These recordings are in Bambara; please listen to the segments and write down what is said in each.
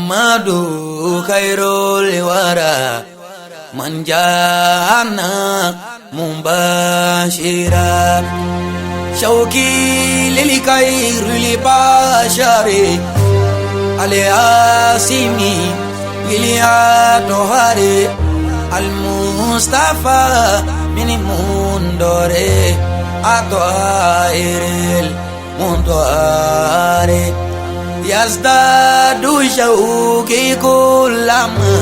محمد خير الورى من جاءنا مبشرا شوقي للخير البشر الياسمي للأطهار المصطفى من مندور أطائر المنطار يزداد شوقي كلما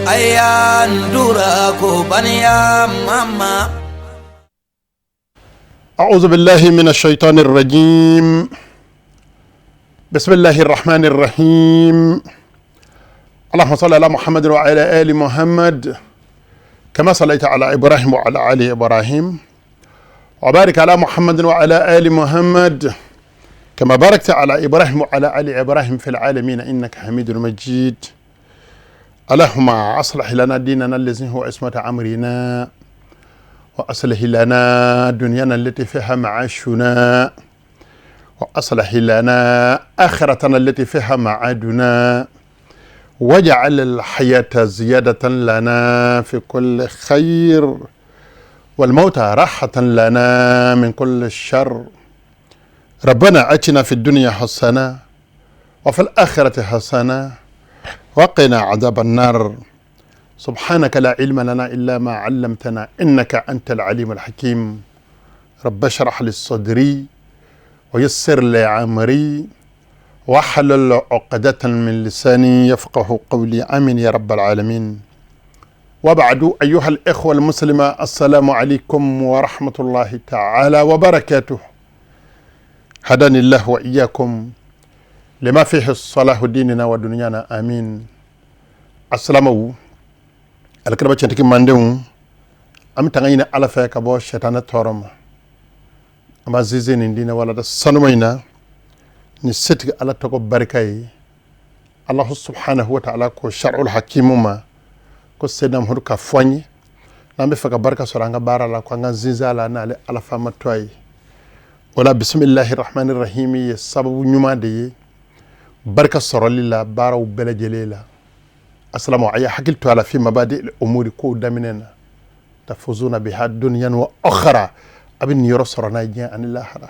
أيان دراكوبا يا ماما. أعوذ بالله من الشيطان الرجيم. بسم الله الرحمن الرحيم. اللهم صل على محمد وعلى آل محمد كما صليت على إبراهيم وعلى آل إبراهيم، وبارك على محمد وعلى آل محمد كما باركت على إبراهيم وعلى آل إبراهيم في العالمين إنك حميد مجيد. اللهم أصلح لنا ديننا الذي هو عصمة أمرنا، وأصلح لنا دنيانا التي فيها معاشنا، وأصلح لنا آخرتنا التي فيها معادنا، واجعل الحياة زيادة لنا في كل خير، والموت راحة لنا من كل الشر. ربنا آتنا في الدنيا حسنة وفي الآخرة حسنة وقنا عذاب النار. سبحانك لا علم لنا إلا ما علمتنا إنك أنت العليم الحكيم. رب اشرح لي صدري ويسر لي أمري واحلل عقدة من لساني يفقه قولي، آمين يا رب العالمين. وبعد، أيها الإخوة المسلمة، السلام عليكم ورحمة الله تعالى وبركاته. هداني الله وإياكم لما فيه الصلاح ديننا ودنيانا، آمين. السلام alakiraba tiɲɛtigi mandenw, an bɛ tanga ɲini Ala fɛ ka bɔ sɛtanɛ tɔɔrɔ ma. An b'an sinsin nin diinɛ walada sanuma in na ni setigi Ala tɔgɔ barika ye. Alahu subhanahu wa ta'ala ko shar'ul hakimu ma ko Seydina Muhamadu ka fɔ an ye n'an bɛ fɛ ka barika sɔrɔ an ka baara la, ko an ka sinsin a la n'ale Ala faama tɔgɔ ye. O la, bisimilahi rahmani rahimi ye sababu ɲuman de ye barika sɔrɔli la baaraw bɛɛ lajɛlen la. Asalamu, a ye hakili to a la, fi mabadi umuri, kow daminɛ na, tafuzuna biha duniyan wa ukhra, a bɛ niyɔrɔ sɔrɔ n'a ye diɲɛ ani lahara.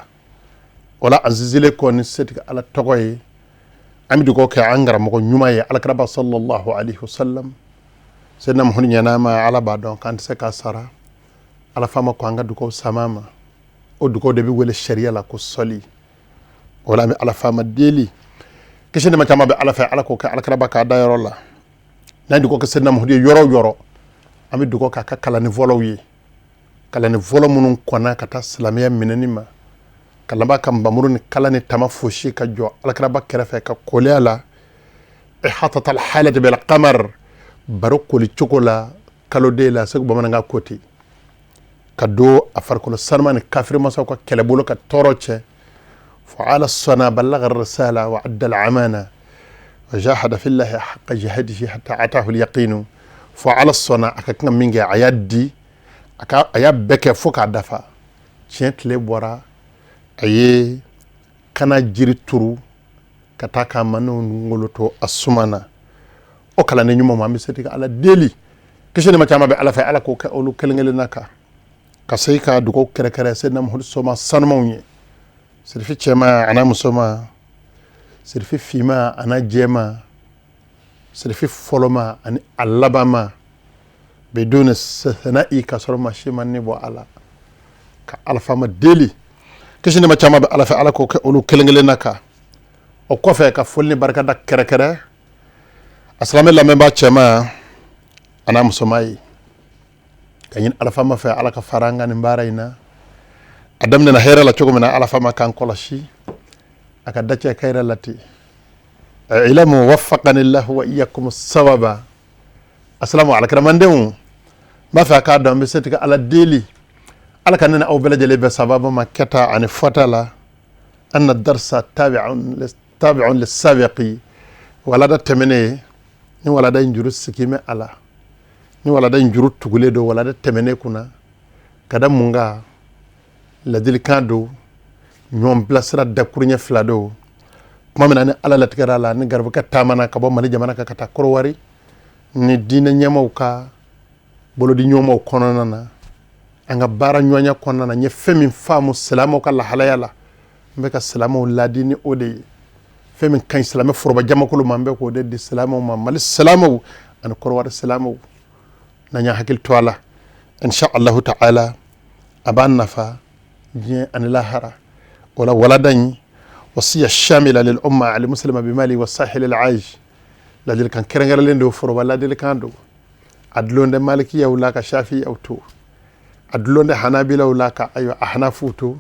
O la, an sinsinlen kɔ ni setigi Ala tɔgɔ ye, an bɛ dugawu kɛ an karamɔgɔ ɲuman ye, alakiraba sallallahu alaihi wasallam. Seydina Muhamadu ɲɛna ma, Ala b'a dɔn k'an tɛ se k'a sara. Ala faama ko an ka dugawu sama ma, o dugawu de bɛ wele sariya la ko sɔli. O la, an bɛ Ala faama deli, kisi ni ma caman bɛ Ala fɛ, Ala k'o kɛ alakiraba k'a da yɔrɔ la. N'an ye dugawu kɛ Seydina Muhamadu ye yɔrɔ o yɔrɔ, an bɛ dugawu k'a ka kalanden fɔlɔw ye, kalanden fɔlɔ minnu kɔnna ka taa silamɛya minɛni ma, ka laban ka nbamuru ni kala ni tama fosi ka jɔ alakiraba kɛrɛfɛ ka koliya la, ihatatal halati bil qamar, baro koli cogo la kaloden la, segu bamanankan ko ten, ka don a farikolo sanuma ni kafiri masaw ka kɛlɛbolo ka tɔɔrɔ cɛ. Fo ala sɔnna balaga risala wa adda al amana wa jahada fillahi haqqa jihadihi hatta atahu al yaqinu. Fo ala sɔnna a ka kan ka min kɛ, a y'a di a ka, a y'a bɛɛ kɛ fo k'a dafa. Tiɲɛ tile bɔra, a ye kana jiri turu ka taa k'a ma n'o to a suma na. O kalanden ɲuman ma, an bɛ se ka Ala deli, kisi ni ma caman bɛ Ala fɛ, Ala k'o kɛ olu kelen kelenna kan, ka se ka dugawu kɛrɛkɛrɛ Seydina Muhamadu soma sanumaw ye, sirifi cɛman a n'a musoman, sirifi finman a n'a jɛman, sirifi fɔlɔma ani a labanma, biduni sana'i, ka sɔrɔ maa si ma ne bɔ a la, ka alifama deli, kisi ni ma caman bɛ Ala fɛ, Ala k'o kɛ olu kelen kelenna kan. O kɔfɛ, ka foli ni barikada kɛrɛkɛrɛ a silamɛ lamɛnbaa cɛman a n'a musoman ye, ka ɲini alafama fɛ, Ala ka fara an ka nin baara in na. A daminɛna hɛrɛ la cogo min na, alafama k'an kɔlɔsi a ka dacɛ hɛrɛ la ten. Ilamu waffaqani llahu wa iyyakum sawaba. Asalamu alakiramandenw, n b'a fɛ a k'a dɔn, n bɛ se tigɛ Ala deli, Ala ka ne ni aw bɛɛ lajɛlen bɛn sababa ma kɛta ani fɔta la. Anna darsa tabi'un lisabiqi, walada tɛmɛnen ni walada in juru sigi bɛ a la, ni walada in juru tugulen don walada tɛmɛnen kunna, ka da mun kan? Ladilikan don, ɲɔgɔn bilasira dakuruɲɛ fila don. Tuma min na ni Ala latigɛra a la, ni garibukɛ taamana ka bɔ Mali jamana kan ka taa Korowari ni diinɛ ɲɛmaaw ka bolodi ɲɔgɔnmaw kɔnɔna na, an ka baara ɲɔgɔnya kɔnɔna na, n ye fɛn min faamu silamɛw ka lahalaya la, n bɛ ka silamɛw laadi ni o de ye. Fɛn min ka ɲi silamɛ foroba jamakulu ma, n bɛ k'o de di silamɛw ma, Mali silamɛw ani Korowari silamɛw. N'an y'an hakili to a la, insha Allahu ta'ala, a b'an nafa diɲɛ ani lahara. O la walada in, wasiya shamila lil umma al muslima bi Mali wa sahil al aj, ladilikan kɛrɛnkɛrɛnlen don, foroba ladilikan don. A dulon tɛ malikiyaw la ka shafiyaw to, a dulon tɛ hanabilaw la ka ayiwa ahanafuw to,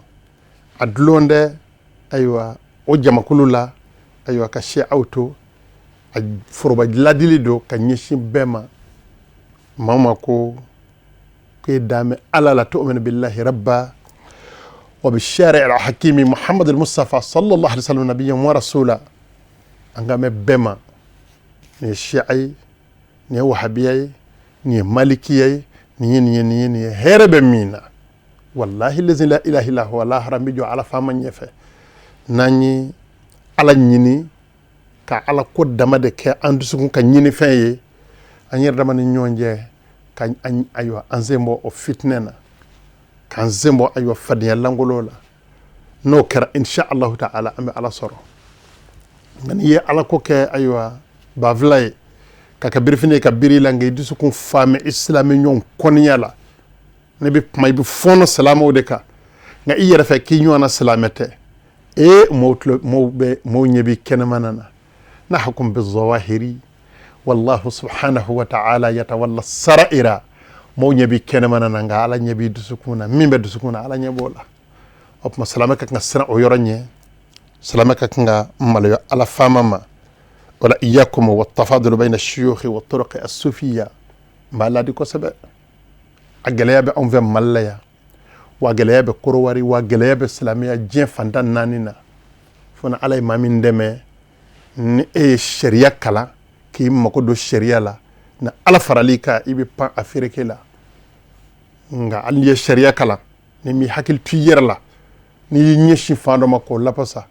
a dulon tɛ ayiwa o jamakulu la ayiwa ka shiaw to. A foroba ladili don ka ɲɛsin bɛɛ ma. Maa ma ko k'e dalen bɛ Ala la, tu'minu billahi rabba wa bi shari'i al-hakimi Muhammad al-Mustafa sallallahu alaihi wasallam nabiyyan wa rasula. An kan bɛ bɛɛ ma, nin ye shi'a ye, nin ye wahabiya ye, nin ye malikiya ye, nin ye nin ye, nin ye nin ye. Hɛrɛ bɛ min na, wallahi lazi la ilaha illa huwa, lahara n bɛ jɔ Ala faama ɲɛfɛ. N'an ye Ala ɲini ka Ala ko dama de kɛ an dusukun ka ɲini fɛn ye, an yɛrɛ dama ni ɲɔgɔn cɛ, ka ayiwa an sen bɔ o fitinɛ na, k'an sen bɔ ayiwa fadenya lankolon la, n'o kɛra, insha Allahu ta'ala, an bɛ Ala sɔrɔ. Nka n'i ye Ala ko kɛ ayiwa banfula ye, ka kɛ birifini ye ka biri i la, nka i dusukun faamɛ i silamɛ ɲɔgɔn kɔniya la, ne bɛ kuma, i bɛ fɔɔnɔ silamɛw de kan, nka i yɛrɛ fɛ k'i ɲɔgɔnna silamɛ tɛ. Ee, mɔgɔw tulo, mɔgɔw bɛ, mɔgɔw ɲɛ b'i kɛnɛmana na. Nahkum bizawahiri wallahu subhanahu wa ta'ala yatawalla sara'ira. Mɔgɔw ɲɛ b'i kɛnɛmana na, nka Ala ɲɛ b'i dusukun na. Min bɛ dusukun na, Ala ɲɛ b'o la. O tuma silamɛ ka kan ka siran o yɔrɔ ɲɛ, silamɛ ka kan ka maloya Ala faama ma. Wala iyyakum wa tafadulu bayna shuyukhi wa turuqi as-sufiyya. N b'a laadi kosɛbɛ. A gɛlɛya bɛ anw fɛ Mali la yan, wa gɛlɛya bɛ Korowari, wa gɛlɛya bɛ silamɛya diɲɛ fantan naani na. Fo ni Ala ye maa min dɛmɛ, ni e ye sariya kalan k'i mako don sariya la, ni Ala faral'i kan, i bɛ pan a fereke la. Nka hali n'i ye sariya kalan, ni m'i hakili to i yɛrɛ la, n'i y'i ɲɛsin fan dɔ ma k'o lafasa,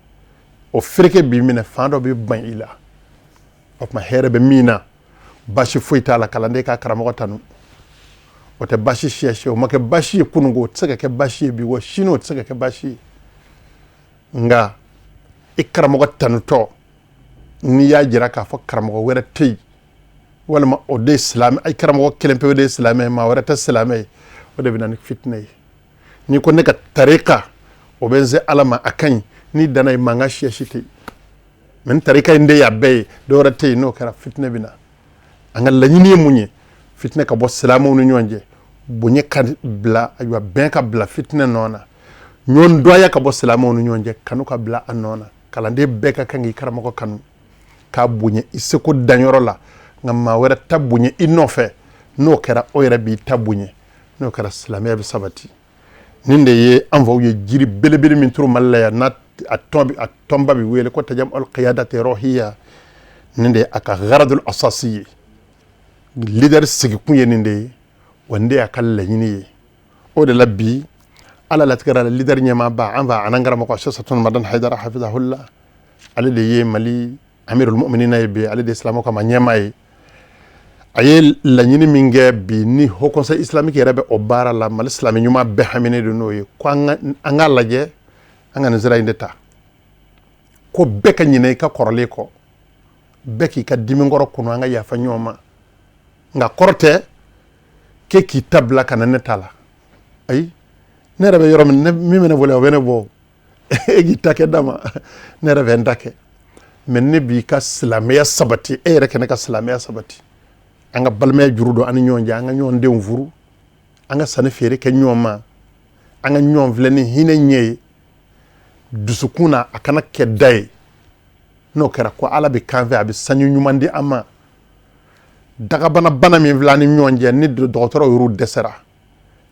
o fereke b'i minɛ, fan dɔ bɛ ban i la. O tuma hɛrɛ bɛ min na, baasi foyi t'a la kalanden ka karamɔgɔ tanu. O tɛ baasi siya si, o ma kɛ baasi ye kununko, o tɛ se ka kɛ baasi ye bi, wa sini o tɛ se ka kɛ baasi ye. Nka i karamɔgɔ tanutɔ, n'i y'a jira k'a fɔ karamɔgɔ wɛrɛ tɛ yen, walima o de ye silamɛ, i karamɔgɔ kelen pe de ye silamɛ ye, maa wɛrɛ tɛ silamɛ ye, o de bɛ na ni fitinɛ ye. N'i ko ne ka tarika, o bɛ n se Ala ma, a ka ɲi, n'i danna yen, mankan siya si tɛ yen. Mɛ ni tarika in de y'a bɛɛ ye, dɔwɛrɛ tɛ yen, n'o kɛra, fitinɛ bɛ na. An ka laɲini ye mun ye? Fitinɛ ka bɔ silamɛw ni ɲɔgɔn cɛ, bonya ka bila, ayiwa bɛn ka bila fitinɛ nɔ na, ɲɔgɔn dɔgɔya ka bɔ silamɛw ni ɲɔgɔn cɛ, kanu ka bila a nɔ na. Kalanden bɛɛ ka kan k'i karamɔgɔ kanu, k'a bonya i seko danyɔrɔ la, nka maa wɛrɛ ta bonya i nɔfɛ. N'o kɛra, o yɛrɛ b'i ta bonya. N'o kɛra, silamɛya bɛ sabati. Nin de ye an faw ye jiri belebele min turu Mali la yan, n'a a tɔn a tɔnba bɛ wele ko Tajamu al-Qiyadati Ruhiya. Nin de ye a ka garadul asasi ye, leader sigikun ye nin de ye, wa nin de y'a ka laɲini ye. O de la bi, Ala latigɛra la, leader ɲɛmaaba, an fa an'an karamɔgɔ Cheikh Sultan Madani Hayidara hafizahullah, ale de ye Mali amirul mu'minina ye bi, ale de ye silamɛw ka maa ɲɛmaa ye. A ye laɲini min kɛ bi, ni Haut Conseil islamique yɛrɛ bɛ o baara la, Mali silamɛ ɲuman bɛɛ haminen don n'o ye, ko an k'a lajɛ, an ka nin sira in de ta, ko bɛɛ ka ɲinɛ i ka kɔrɔlen kɔ, bɛɛ k'i ka dimikɔrɔ kunu, an ka yafa ɲɔgɔn ma. Nka kɔrɔ tɛ k'e k'i ta bila ka na ne ta la. Ayi, ne yɛrɛ bɛ yɔrɔ min, min bɛ ne bolo, o bɛ ne bɔ. E k'i ta kɛ dama, ne yɛrɛ bɛ n ta kɛ. Mɛ ne b'i ka silamɛya sabati, e yɛrɛ kɛ ne ka silamɛya sabati, an ka balimaya juru don an ni ɲɔgɔn cɛ, an ka ɲɔgɔn denw furu, an ka sanni feere kɛ ɲɔgɔn ma, an ka ɲɔgɔn filɛ ni hinɛ ɲɛ ye dusukun na, a kana kɛ da ye. N'o kɛra, ko Ala bɛ kan fɛ, a bɛ sanji ɲuman di an ma. Dagabana bana min filɛ an ni ɲɔgɔn cɛ, ni dɔgɔtɔrɔw yɛrɛ dɛsɛra,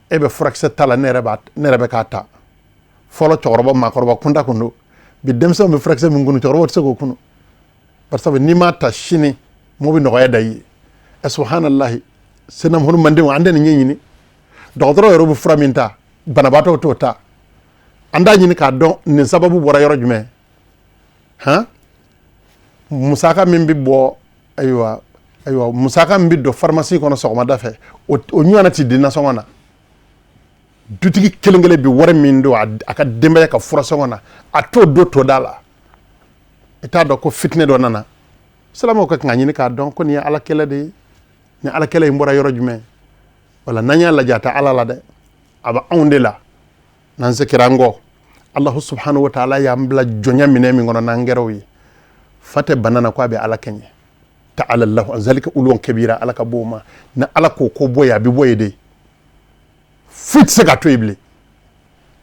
e bɛ furakisɛ ta la, ne yɛrɛ bɛ k'a ta. Fɔlɔ, cɛkɔrɔba, maakɔrɔba kunda kun don. Bi, denmisɛnw bɛ furakisɛ min kunu, cɛkɔrɔbaw tɛ se k'o kunu, parce que n'i m'a ta sini, mɔgɔ bɛ nɔgɔya da i ye. Ɛ, subhanallahi, senamunu mandenw, an tɛ nin ɲɛɲini. Dɔgɔtɔrɔ yɛrɛ bɛ fura min ta, banabaatɔw t'o ta. An t'a ɲini k'a dɔn nin sababu bɔra yɔrɔ jumɛn. Han, Musaka min bɛ bɔ, ayiwa, musaka min bɛ don pharmacie kɔnɔ sɔgɔmada fɛ, o ɲɔgɔnna ti di nasɔngɔ na. Dutigi kelen kelen bɛ wari min don a ka denbaya ka furasɔngɔ na, a t'o don toda la. I t'a dɔn ko fitinɛ dɔ nana. Silamɛw ka kan ka ɲini k'a dɔn ko nin ye ala kɛlɛ de ye. Ni ala kɛlɛ in bɔra yɔrɔ jumɛn? Wala n'an y'a lajɛ, a tɛ ala la dɛ, a bɛ anw de la. N'an segira an kɔ, Alahu subhanahu wa taala y'an bila jɔnya minɛ min kɔnɔ, n'an kɛra o ye, fa tɛ bana na ko a bɛ ala kɛɲɛ. Ta'ala Allahu an zalika uluwan kabira. Ala ka bɔ o ma. Ni ala ko ko bɔ yen, a bɛ bɔ yen de, foyi tɛ se k'a to yen bilen.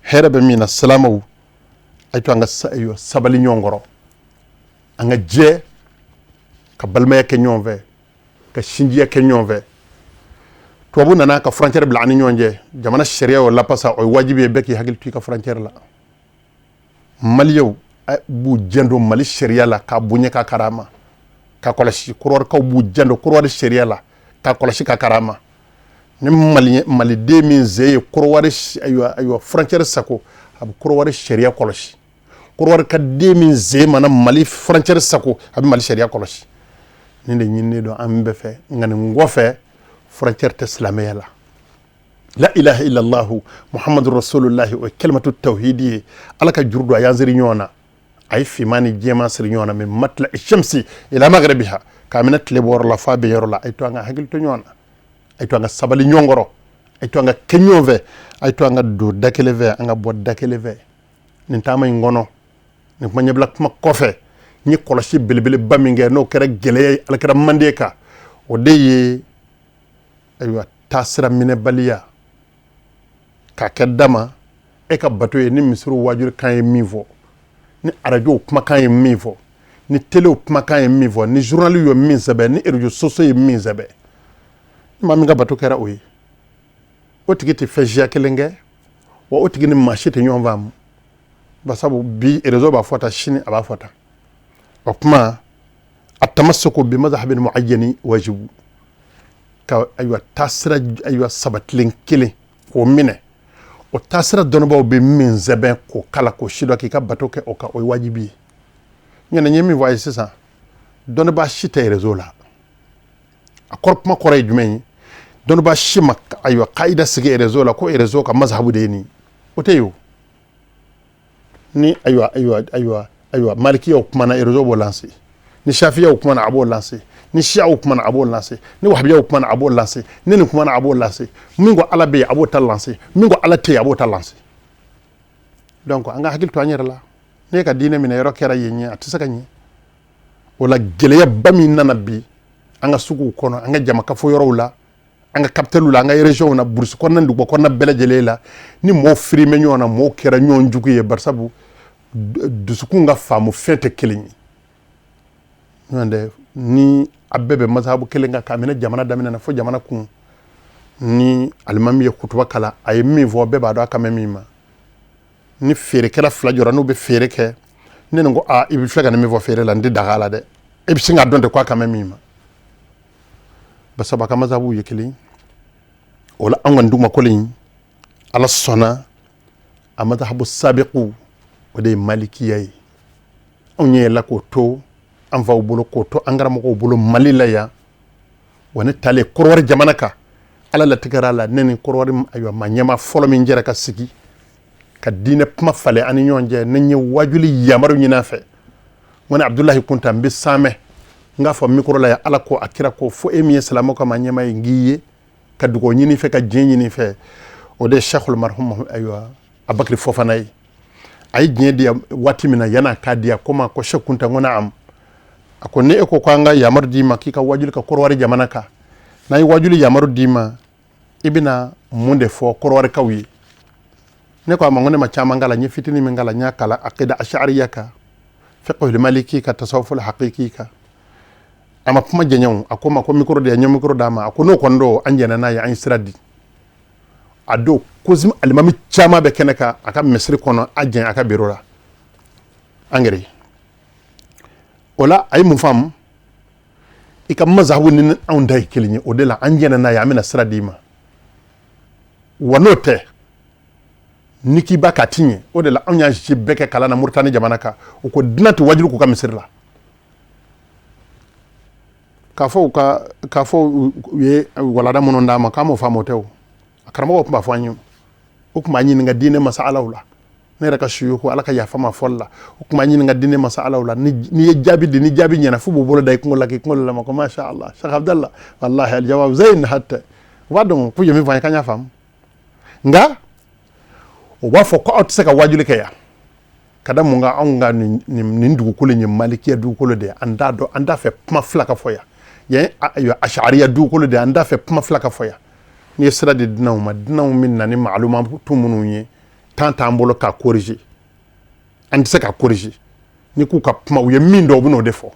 Hɛrɛ bɛ min na, silamɛw, a to an ka sabali ɲɔgɔn kɔrɔ, an ka jɛ ka balimaya kɛ ɲɔgɔn fɛ, ka sinjiya kɛ ɲɔgɔn fɛ. Tubabu nana ka frontière bila an ni ɲɔgɔn cɛ. Jamana sariya y'o lapasa, o ye wajibi ye, bɛɛ k'i hakili to i ka frontière la. Maliyɛnw b'u jɛn don Mali sariya la k'a bonya, ka karama, ka kɔlɔsi. Kɔdiwarikaw b'u jɛn don Kɔdiwari sariya la k'a kɔlɔsi, ka karama. Ni maliden min ze ye Kɔdiwari, ayiwa, frontière sago, a bɛ Kɔdiwari sariya kɔlɔsi. Kɔdiwari ka den min ze mana Mali frontière sago, a bɛ Mali sariya kɔlɔsi. Nin de ɲininen don an bɛɛ fɛ. Nka nin kɔfɛ, frontière tɛ silamɛya la. La ilaha illallah Muhammadu rasulullahi, o ye kalimatu tawhidi ye. Ala ka juru don, a y'an siri ɲɔgɔn na. A ye finman ni jɛman siri ɲɔgɔn na, min matla shamsi ila maghribiha, k'a minɛ tile bɔyɔrɔ la f'a bɛ yɔrɔ la. A ye to an ka hakili to ɲɔgɔn na, a ye to an ka sabali ɲɔgɔn kɔrɔ, a ye to an ka kɛ ɲɔgɔn fɛ, a ye to an ka don da kelen fɛ, an ka bɔ da kelen fɛ nin taama in kɔnɔ. Nin kuma ɲɛbila kuma kɔfɛ, n ye kɔlɔsi belebeleba min kɛ, n'o kɛra gɛlɛya ye alakira manden kan, o de ye, ayiwa, taasira minɛbaliya k'a kɛ dama e ka bato ye. Ni misiriw wajuli kan ye min fɔ, ni arajow kumakan ye min fɔ, ni telew kumakan ye min fɔ, ni journal ye min sɛbɛn, ni réseaux sociaux ye min sɛbɛn, ni maa min ka bato kɛra o ye, o tigi tɛ fɛn siya kelen kɛ, wa o tigi ni maa si tɛ ɲɔgɔn faamu. Basabu bi réseau b'a fɔ tan, sini a b'a fɔ tan. O kuma a tamassuku bi mazhabin muayyani wajibu ka, ayiwa, taasira, ayiwa, sabatilen kelen k'o minɛ, o taasira dɔnnibaaw bɛ min sɛbɛn k'o kala k'o sidɔn, k'i ka bato kɛ o kan, o ye wajibi ye. Ɲɛna n ye min fɔ a ye sisan, dɔnnibaa si tɛ réseau la. A kɔrɔ, kuma kɔrɔ ye jumɛn ye? Dɔnnibaa si ma, ayiwa, kayida sigi réseau la ko réseau ka mazhabu de ye nin, o tɛ yen. O ni, ayiwa, malikiyaw kumana, réseau b'o lancer. Ni shafiyaw kumana, a b'o lancer. Ni shiyaw kumana, a b'o lancer. Ni wahabiyaw kumana, a b'o lancer. Ni nin kumana, a b'o lancer. Min ko ala bɛ yen, a b'o ta lancer. Min ko ala tɛ yen, a b'o ta lancer. Donc an ka hakili to an yɛrɛ la. Ne ka diinɛ minɛ yɔrɔ kɛra yen ye, a tɛ se ka ɲɛ. O la, gɛlɛyaba min nana bi an ka suguw kɔnɔ, an ka jamakafo yɔrɔw la, an ka kapitaliw la, an ka régions na, burusi kɔnɔna, duguba kɔnɔna bɛɛ lajɛlen la, ni mɔɔw firimɛ ɲɔgɔn na, mɔɔw kɛra ɲɔgɔn jugu ye, barisabu dusukun ka faamu fɛn tɛ kelen ye. Ɲɔgɔn tɛ ni a bɛɛ bɛ mazhabu kelen kan, k'a minɛ jamana daminɛ na fo jamana kun. Ni alimami ye kutuba kalan, a ye min fɔ, bɛɛ b'a dɔn a kan bɛ min ma. Ni feerekɛla fila jɔra, n'u bɛ feere kɛ, ne nin ko aa, i bɛ filɛ ka nin min fɔ feere la, n tɛ daga a la dɛ. E bɛ sin k'a dɔn ten ko a kan bɛ min ma, basabu a ka mazhabu ye kelen. O la, an kɔni dugumakolo in, ala sɔnna a mazhabu sabiqu, o de ye malikiya ye. Anw ɲɛ yɛlɛla k'o to an faw bolo, k'o to an karamɔgɔw bolo Mali la yan. Wa ne taalen Kɔrɔwari jamana kan, ala latigɛra la, ne ni Kɔrɔwari, ayiwa, maa ɲɛmaa fɔlɔ min jɛra ka sigi ka diinɛ kuma falen an ni ɲɔgɔn cɛ, ne ye wajuli yamaru ɲini a fɛ. N ko ne Abudulayi Kunta, n bɛ sanmɛ, n k'a fɔ micro la yan, ala ko, a kira ko, fo e min ye silamɛw ka maa ɲɛmaa ye, n k'i ye ka dugawu ɲini fɛ, ka diɲɛ ɲini fɛ. O de ye Sɛkul marhum, ayiwa, Abakiri Fofana ye. A ye diɲɛ di waati min na, yan'a k'a di, a ko ma ko Sɛki Kunta, n ko naam. A ko ni e ko an ka yamaru d'i ma k'i ka wajuli ka Kɔrɔwari jamana kan, n'an ye wajuli yamaru d'i ma, i bɛna mun de fɔ Kɔrɔwarikaw ye? Ne ko a ma ko ne ma caman kalan, n ye fitinin min kalan, n y'a kalan aqida ashariya kan, fiqhul maliki ka, tasawuful haqiqi kan. A ma kuma jɛɲɛw, a ko ma ko micro de, n ye micro d'a ma. A ko n'o kɔni don, an jɛnna n'a ye, an ye sira di. A don kozim alimami caman bɛ kɛnɛ kan a ka misiri kɔnɔ, a jɛn a ka biro la an gɛrɛ o la. A ye mun faamu? I ka mazahabu ni anw ta ye kelen ye, o de la an jɛnna n'a ye, an bɛna sira d'i ma. Wa n'o tɛ, ni k'i ba k'a ti ɲɛ. O de la anw y'an si bɛɛ kɛ kalan na Muritani jamana kan. U ko dunan tɛ wajulu k'u ka misiri la. K'a fɔ u ka k'a fɔ u ye walada minnu d'an ma k'an m'o faamu, o tɛ. O a karamɔgɔw tun b'a fɔ an ye, o tun b'a ɲininka diinɛ masalaw la. Ne yɛrɛ ka suyuku, Ala ka yafa ma fɔli la, o tun b'a ɲininka diinɛ masalaw la. N'i ye jaabi di, ni jaabi ɲɛna, f'u b'u bolo da i kunkolo la k'i kunkolo lama ko masha Allah, Cheikh Abdallah, wallahi aljawab zayin. Hatta u b'a dɔn k'u ye min fɔ an ye k'an y'a faamu. Nka u b'a fɔ ko aw tɛ se ka wajuli kɛ yan. Ka da mun kan? Anw ka nin dugukolo in ye malikiya dugukolo de ye, an t'a dɔn, an t'a fɛ kuma fila ka fɔ yan. Yan ye ashariya dugukolo de ye, an t'a fɛ kuma fila ka fɔ yan. N'i ye sira di dunanw ma, dunanw bɛ na ni maalumatu minnu ye, temps t'an bolo k'a corriger, an tɛ se k'a corriger. Ni k'u ka kuma, u ye min dɔn, u bɛ n'o de fɔ.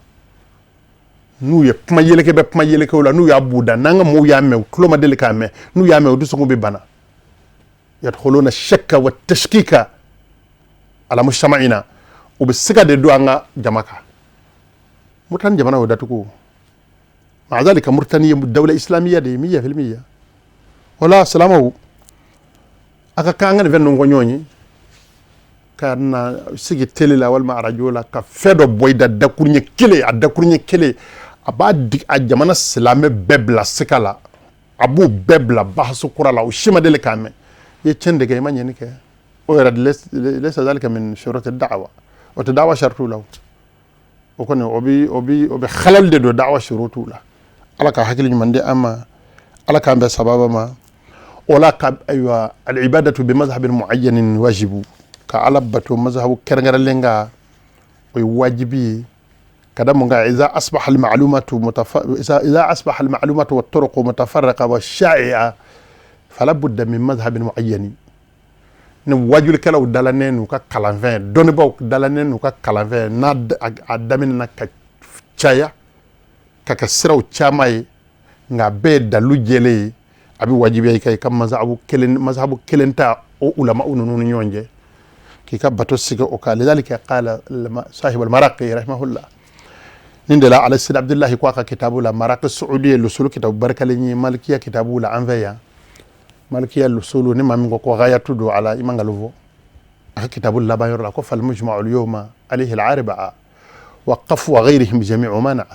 N'u ye kuma yeleke bɛ kuma yelekew la, n'u y'a b'u da, n'an ka mɔgɔw y'a mɛn, u tulo ma deli k'a mɛn, n'u y'a mɛn, u dusukun bɛ bana. Yadkhuluna shakka wa tashkika ala mujtama'ina, u bɛ siga de don an ka jama kan. Mauritanie jamana y'o datugu. Ma'a zalika, Mauritanie ye dawla islamiya de ye 100%. Wala silamaw, a ka kan an ka nin fɛn ninnu fɔ ɲɔgɔn ye. Ka na sigi télé la walima arajo la ka fɛn dɔ bɔ i da, dakuruɲɛ kelen, a dakuruɲɛ kelen, a b'a di a jamana silamɛ bɛɛ bila siga la, a b'u bɛɛ bila bahasu kura la, o si ma deli k'a mɛn. I ye tiɲɛ de kɛ, i ma ɲɛni kɛ. O yɛrɛ, laysa zalika min shuruti da'wa, o tɛ da'wa shartu la. O kɔni, o bɛ halal de don da'wa shurutu la. Ala ka hakili ɲuman di an ma, Ala k'an bɛn sababa ma. O la ka, ayiwa, al-ibadatu bi mazhabin muayyanin wajibu, ka Ala bato mazhabu kɛrɛnkɛrɛnlen kan, o ye wajibi ye. Ka da mun kan? إذا أصبح المعلومات والطرق متفرقة والشائعة فلا بد من مذهب معين. Ni wajulikɛlaw dalanen n'u ka kalanfɛn, dɔnnibaw dalanen n'u ka kalanfɛn, n'a a daminɛna ka caya ka kɛ siraw caman ye, nka a bɛɛ ye dalu jɛlen ye, a bɛ wajibiya i ka mazhabu kelen ta o ulama ninnu ni ɲɔgɔn cɛ, k'i ka bato sigi o kan. لذلك قال صاحب المراقي رحمه الله, nin de la ala Sidi Abdullahi ko a ka kitabu la, Maraqi Saudi ye lusulu kitabu barikalen ye, malikiya kitabu la an fɛ yan, malikiya lusulu. Ni maa min ko ko ghayatu don ala, i man nkalon fɔ. A ka kitabu laban yɔrɔ la ko فالمجمع اليوم عليه الأربعة وقف وغيرهم جميع منع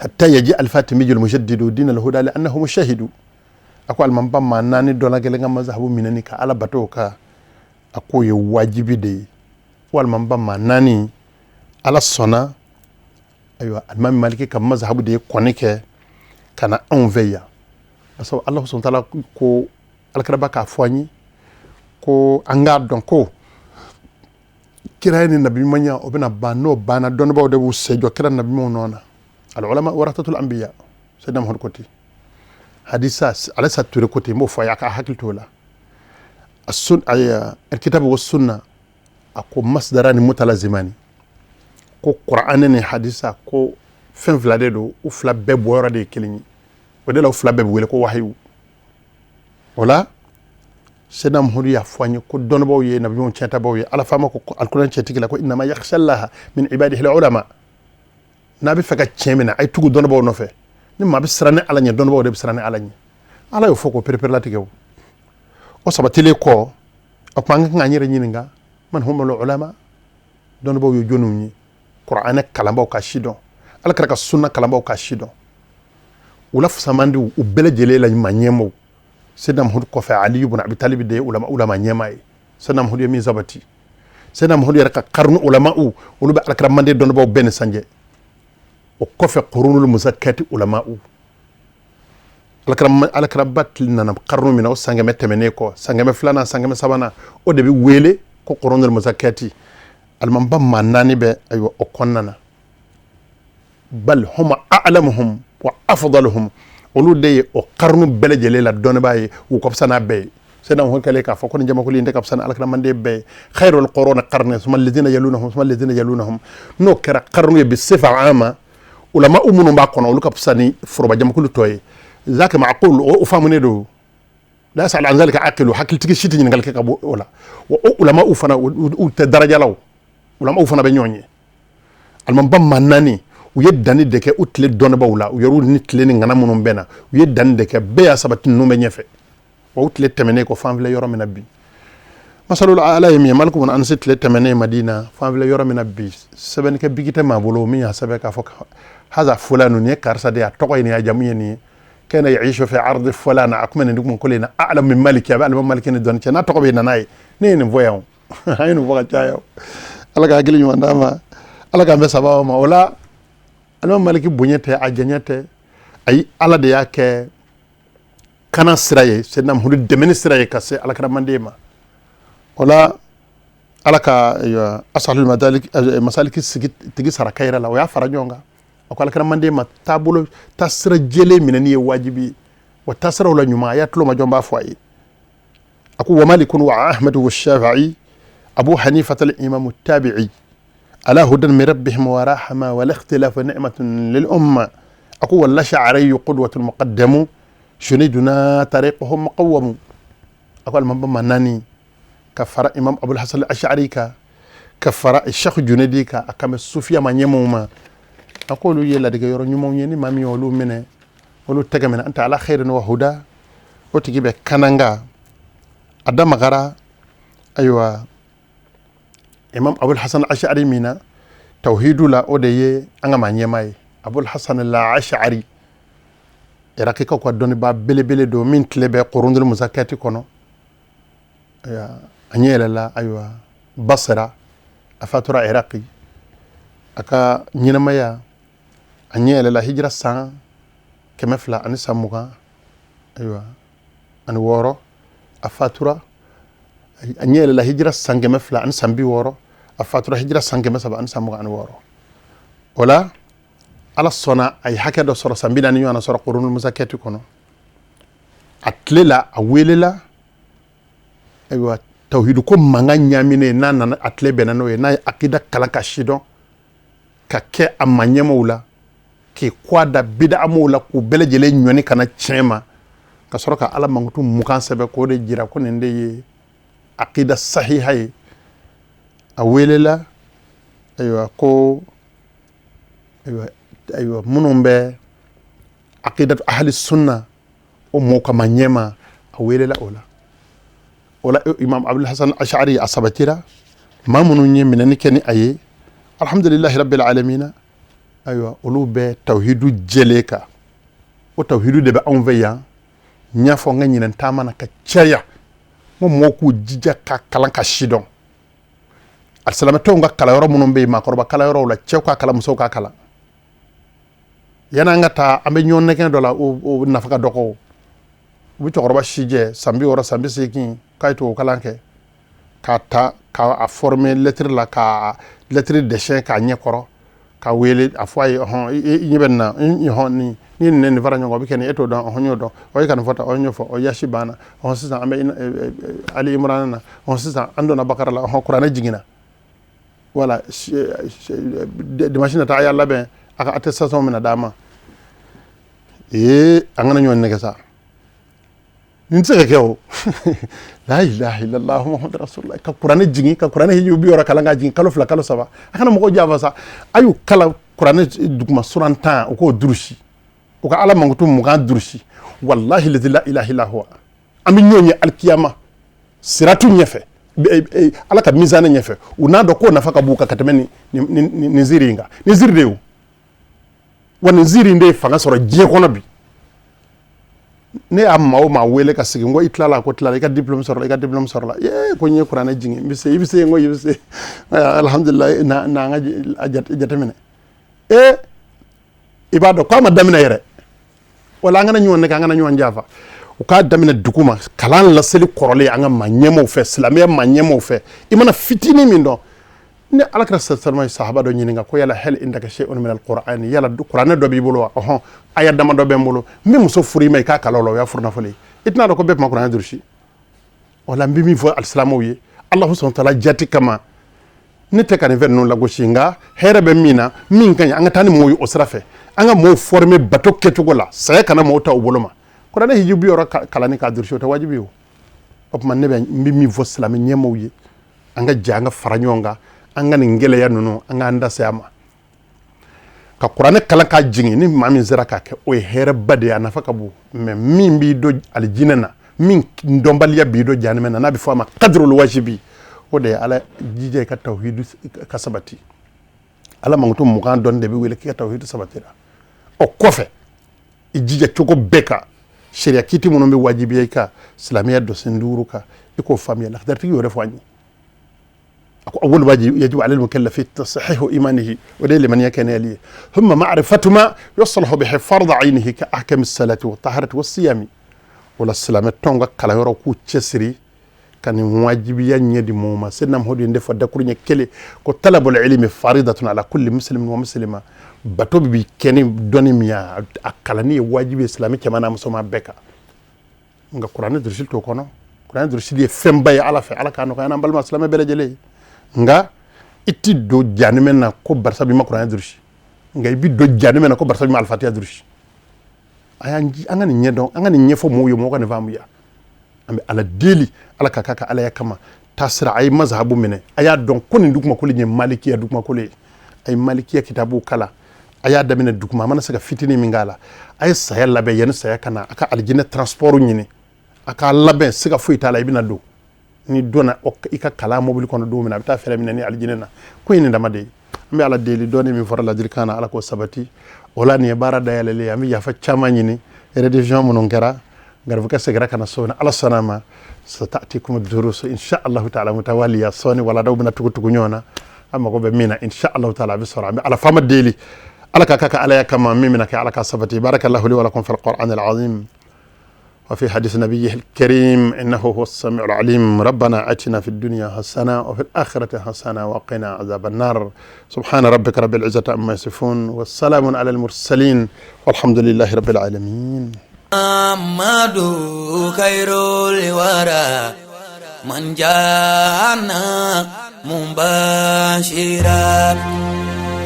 حتى يجيء الفاطمي المجدد دين الهدى لأنه مشاهد. A ko alimamba maa naani dɔ la kelen ka mazhabu minɛni ka Ala bato ka, a k'o ye wajibi de ye. Walima ba maa naani, Ala sɔnna, ayiwa, alimami Maliki ka mazhabu de ye kɔni kɛ ka na anw fɛ yan, parce que Ala subhanahu wa ta'ala ko, alakiraba k'a fɔ an ye ko an k'a dɔn ko kira ni nabiɲumanya, o bɛna ban. N'o banna, dɔnnibaaw de b'u sen jɔ kira nabiɲumanw nɔ na. العلماء ورثة الأنبياء. Sayyidina Muhammad ko ten, hadisa alasa Ture ko ten, n b'o fɔ a ye, a ka hakili t'o la. الكتاب والسنة, a ko مصدران متلازمان, ko Kuranɛ ni hadisa, ko fɛn fila de don, u fila bɛɛ bɔyɔrɔ de ye kelen ye. O de la u fila bɛɛ bɛ wele ko wahayu. O la Seydina Muhammadu y'a fɔ an ye ko dɔnnibaaw ye nabiɲumanw tiɲɛtabaw ye. Ala faama ko alikuranɛ cɛtigi la ko إنما يخشى الله من عباده العلماء. N'a bɛ fɛ ka tiɲɛ minɛ, a ye tugu dɔnnibaaw nɔfɛ. Ni maa bɛ siran ni Ala ɲɛ, dɔnnibaaw de bɛ siran ni Ala ɲɛ. Ala y'o fɔ k'o pereperelatigɛ. O sabatilen kɔ, o tuma an ka kan k'an yɛrɛ ɲininka: من هم العلماء? Dɔnnibaaw ye jɔnniw ye? Kuranɛ kalanbaw ka si dɔn, Ala kɛra ka sunna kalanbaw ka si dɔn, u la fusamandi u bɛɛ lajɛlen la maa ɲɛmaw. Seydina Muhammadu kɔfɛ, Ali ibn Abi Talib de ye ulama ɲɛmaa ye. Seydina Muhammadu ye min sabati, Seydina Muhammadu yɛrɛ ka karnu ulama, olu bɛ alakira manden dɔnnibaaw bɛɛ ni sanjɛ. O kɔfɛ, قرون المزكاة ulama, alakira ba nana karnu min na, o san 100 tɛmɛnen kɔ, san 200nan, san 300nan, o de bɛ wele ko قرون المزكاة. Alimamba maa naani bɛ, ayiwa, o kɔnɔna na, بل هم أعلمهم وأفضلهم, olu de ye o karnu bɛɛ lajɛlen la dɔnnibaa ye, u ka fisa n'a bɛɛ ye. Seydina Muhammad kɛlen k'a fɔ ko nin jamakulu in tɛ ka fisa ni alakira manden bɛɛ ye, خير القرون قرني ثم الذين يلونهم ثم الذين يلونهم. N'o kɛra karnu ye بصفة عامة, ulama minnu b'a kɔnɔ, olu ka fisa ni foroba jamakulu tɔ ye. ذاك معقول, o faamunen don. لا يسأل عن ذلك عاقل, hakilitigi si tɛ ɲininkali kɛ ka bɔ o la. Wa o ulama fana, u tɛ daraja la, o ulama fana bɛ ɲɔgɔn ye. Alimamba maa naani, u ye danni de kɛ u tile dɔnnibaaw la, u yɛrɛw ni tile ni ŋana minnu bɛnna, u ye danni de kɛ, bɛɛ y'a sabati ninnu bɛ ɲɛfɛ. Wa u tile tɛmɛnen kɔ, fan filɛ yɔrɔ min na bi, masalul ala ye min ye, Maliku bin Anasi tile tɛmɛnen Madina, fan filɛ yɔrɔ min na bi, sɛbɛnnikɛ bigi tɛ maa bolo min y'a sɛbɛn k'a fɔ. Haza fulanu, nin ye karisa de ye, a tɔgɔ ye nin ye, a jamu ye nin ye. Kana yaishu fi ardi fulana, a kuma nin dugu ko in na. A'lam min Maliki, a bɛ alimami Maliki ni dɔnni cɛ n'a tɔgɔ bɛ na n'a ye. Ne ye nin fɔ yan o, an ye nin fɔ ka caya o. Ala ka hakili ɲuman d'an ma, Ala k'an bɛn sababa ma. O la, alimami Maliki bonya tɛ, a janya tɛ, ayi, Ala de y'a kɛ kana sira ye, Seyidina Muhamadu dɛmɛni sira ye ka se alakira manden ma. O la, Ala ka asalul masaliki sigi tigi sara kayira la, o y'a fara ɲɔgɔn kan. A ko alakira manden ma, taabolo taasira jɛlen minɛni ye wajibi ye, wa taasiraw la ɲuman, a y'a tulo majɔ, n b'a fɔ a ye. A ko wa Malikun wa Ahmadu wa Shafi'i, Abu Hanifata al-imamu tabi'i, ala hudan min rabbihim wa rahma, wal ikhtilafu ni'matun lil umma. A ko wal ash'ari qudwatun muqaddamu, juniduna tariquhum muqawwamu. A ko alimami ma naani ka fara imam Abul Hasan al-Ash'ari kan, ka fara Sheikh Junedi kan, a kan bɛ sufiya ma ɲɛmɔgɔw ma. A ko olu ye ladigɛ yɔrɔ ɲumanw ye. Ni maa min ye olu minɛ, olu tɛgɛ minɛ, anta ala khairin wa huda, o tigi bɛ kananga. A da magara, ayiwa, imam Abul Hasan Ash'ari min na tawhidu la, o de ye an ka maa ɲɛmaa ye. Abul Hasan al-Ash'ari, Irakikaw ka dɔnnibaa belebele don, min tile bɛ Qurunul Muzakati kɔnɔ. A ɲɛ yɛlɛla, ayiwa, Basra, a fatura Iraki. A ka ɲɛnamaya, a ɲɛ yɛlɛla hijira san 220, ayiwa, ani wɔɔrɔ. A fatura, a ɲɛ yɛlɛla hijira san 260, a fatura hijira san 326. O la, Ala sɔnna, a ye hakɛ dɔ sɔrɔ, san 40 ɲɔgɔn sɔrɔ Qurunul Muzakati kɔnɔ. A tile la, a welela, ayiwa, tawhidu ko mankan ɲaaminen n'a nana, a tile bɛnna n'o ye, n'a ye akida kalan ka sidɔn ka kɛ a ma ɲɛmaw la, k'i kɔ da bidamaw la, k'u bɛɛ lajɛlen ɲɔni ka na tiɲɛ ma, ka sɔrɔ ka Ala mankutu 20 sɛbɛn k'o de jira ko nin de ye akida sahiha ye. A welela, ayiwa, ko ayiwa, minnu bɛ akidatu ahli sunna, o mɔgɔw ka ma ɲɛma, a welela o la. O la, imam Abul Hasan Ash'ari, a sabatira maa minnu ye minɛni kɛ ni a ye, alhamdulillahi rabbil alamina, ayiwa, olu bɛ tawhidu jɛlen kan. O tawhidu de bɛ anw fɛ yan. N y'a fɔ n ka ɲinɛn taama na ka caya, n ko mɔgɔw k'u jija ka kalan ka sidɔn. Alisilamɛtɔnw ka kalanyɔrɔ minnu bɛ yen, maakɔrɔba kalanyɔrɔw la, cɛw ka kalan, musow ka kalan. Yan'an ka taa, an bɛ ɲɔgɔn nɛgɛn dɔ la, o nafa ka dɔgɔ. U bɛ cɛkɔrɔba si jɛ san 60, san 80, k'a ye tubabu kalan kɛ, k'a ta k'a former lettre la, ka lettre dessin k'a ɲɛkɔrɔ, ka wele a fɔ a ye: ɔhɔn, i ɲɛ bɛ nin na, ɔhɔn, nin ni nin nin fara ɲɔgɔn kan, o bɛ kɛ nin, e t'o dɔn? Ɔhɔn, n y'o dɔn. Ɔ, e ka nin fɔ tan. Ɔ, n y'o fɔ. Ɔ, yasi banna. Ɔhɔn, sisan an bɛ Ali Imran na. Ɔhɔn, sisan an donna Bakara la. Ɔhɔn, kuranɛ jiginna. Wala dimanche nata, a y'a labɛn, a ka attestation bɛna d'a ma. Ee, an kana ɲɔgɔn nɛgɛ sa, nin tɛ se ka kɛ o. La ilaha illallah Muhammadu rasulullah. Ka kuranɛ jigin, ka kuranɛ hiji 60 kalan ka jigin kalo 2, kalo 3, a kana mɔgɔw janfa sa. A y'u kalan kuranɛ duguma suran 10, u k'o durusi, u ka Ala mankutu 20 durusi. Wallahi lazi la ilaha illa huwa, an bɛ ɲɔgɔn ye alikiyama siratu ɲɛfɛ, Ala ka mizani ɲɛfɛ. U n'a dɔn k'o nafa ka bon ka tɛmɛ nin ziiri in kan. Nin ziiri de ye o wa, nin ziiri in de ye fanga sɔrɔ diɲɛ kɔnɔ bi. Ne y'a maa o maa wele ka sigi, n ko i tilala? Ko tilala. I ka diplôme sɔrɔla? I ka diplôme sɔrɔla. Ee, ko n ye kuranɛ jigin, n bɛ se. I bɛ se? N ko i bɛ se. Alhamdulilayi, na na an ka jateminɛ. Ee, i b'a dɔn k'a ma daminɛ yɛrɛ. Wala an kana ɲɔgɔn nɛgɛ, an kana ɲɔgɔn janfa. U k'a daminɛ dugu ma, kalan laseli kɔrɔlen an ka maa ɲɛmaaw fɛ, silamɛya maa ɲɛmaaw fɛ. I mana fitinin min dɔn, ni ala kira sallallahu ye sahaba dɔ ɲininka ko yala hal indaka shay'un min alquran, yala kuranɛ dɔ b'i bolo wa? Ɔhɔn, aya dama dɔ bɛ n bolo, n bɛ muso furu i ma, i k'a kalan o la, o y'a furu nafolo ye. I tɛna dɔn ko bɛɛ tun ma kuranɛ durusi. O la, n bɛ min fɔ alisilamɛw ye, Alahu subhanahu wa taala jati kama, ne tɛ ka nin fɛn ninnu lagosi, nka hɛrɛ bɛ min na, min ka ɲi, an ka taa ni mɔgɔw ye o sira fɛ. An ka mɔgɔw former bato kɛcogo la, saya kana mɔgɔw ta u bolo ma. Kuranɛ hiji 60 kalanni k'a durusi, o tɛ wajibi ye o. O tuma, ne bɛ n bɛ min fɔ silamɛ ɲɛmaaw ye, an ka jɛ, an ka fara ɲɔgɔn kan, an ka nin gɛlɛya ninnu, an k'an da se a ma, ka kuranɛ kalan k'a jigin. Ni maa min sera k'a kɛ, o ye hɛrɛba de ye, a nafa ka bon. Mais min b'i don alijinɛ na, min dɔnbaliya b'i don jahanamɛ na, n'a bɛ fɔ a ma kadrul wajibi, o de ye ala jija i ka tawhidu ka sabati. Ala mankutu 20 dɔn de bɛ wele k'i ka tawhidu sabatira. O kɔfɛ, i jija cogo bɛɛ kan, sariya kiti minnu bɛ wajibiya i kan silamɛya dɔsen duuru kan, i k'o faamuya. Lakdaritigi y'o de fɔ an ye. A ko أول واجب يجب على المكلف تصحيح إيمانه, o de ye limaniya kɛnɛyali ye, ثم معرفة ما يصلح به فرض عينه كأحكام الصلاة والطهارة والصيام. O la, silamɛ tɔnw ka kalanyɔrɔ k'u cɛsiri ka nin wajibiya ɲɛ di mɔgɔw ma. Seydina Muhamadu ye nin de fɔ dakuru ɲɛ kelen ko طلب العلم فريضة على كل مسلم ومسلمة. Bato bi kɛ ni dɔnni min ye, a kalanni ye wajibi ye silamɛ cɛman n'a musoman bɛɛ kan. Nka kuranɛ durusili t'o kɔnɔ. Kuranɛ durusili ye fɛnba ye Ala fɛ. Ala k'a nɔgɔya n'an balima silamɛ bɛɛ lajɛlen ye. Nka i ti don janimɛ na ko barisa i ma kuranɛ durusi, nka i bi don janimɛ na ko barisa i ma Alifatiya durusi. A y'an an ka nin ɲɛdɔn, an ka nin ɲɛfɔ mɔgɔw ye, mɔgɔw ka nin faamuya. An bɛ Ala deli, Ala ka k'a ka Alaya kama taasira. A ye mazhabu minɛ, a y'a dɔn ko nin dugumakolo ye malikiya dugumakolo ye. A ye malikiya kitabu kala, a y'a daminɛ duguma, a mana se ka fitinin min k'a la. A ye saya labɛn yanni saya ka na. A ka alijinɛ transport ɲini, a k'a labɛn, siga foyi t'a la, i bɛna don. Ni donna i ka kalan mobili kɔnɔ don min na, a bɛ taa fɛrɛ minɛ ni alijinɛ na ko in. Nin dama de ye. An bɛ Ala deli, dɔɔni min fɔra ladilikan na, Ala k'o sabati. O la, nin ye baara dayɛlɛlen ye. An bɛ yafa caman ɲini rediffusion minnu kɛra. Garibukɛ seginna ka na so. Ni Ala sɔnna a ma, ستأتيكم الدروس إن شاء الله تعالى متوالية. Sɔɔni waladaw bɛna tugu tugu ɲɔgɔn na. An mago bɛ min na, إن شاء الله تعالى, a bɛ sɔrɔ. An bɛ Ala faama deli, Ala ka k'a ka Alaya kama. Min bɛna kɛ, Ala ka sabati. بارك الله لي ولكم في القرآن العظيم وفي حديث نبيه الكريم، إنه هو السميع العليم. ربنا آتنا في الدنيا حسنة وفي الآخرة حسنة وقنا عذاب النار. سبحان ربك رب العزة عما يصفون، والسلام على المرسلين، والحمد لله رب العالمين. محمد خير الورى من جاءنا مبشرا،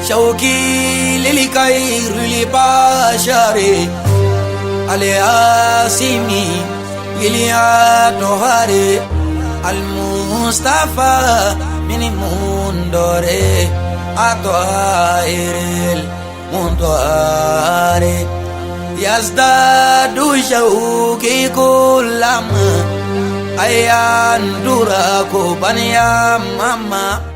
شوقي للخير البشر الياسمي للأطهار المصطفى من مندور أطائر المطهر. يزداد شوقي كلما أيان دراكو بنيا ماما.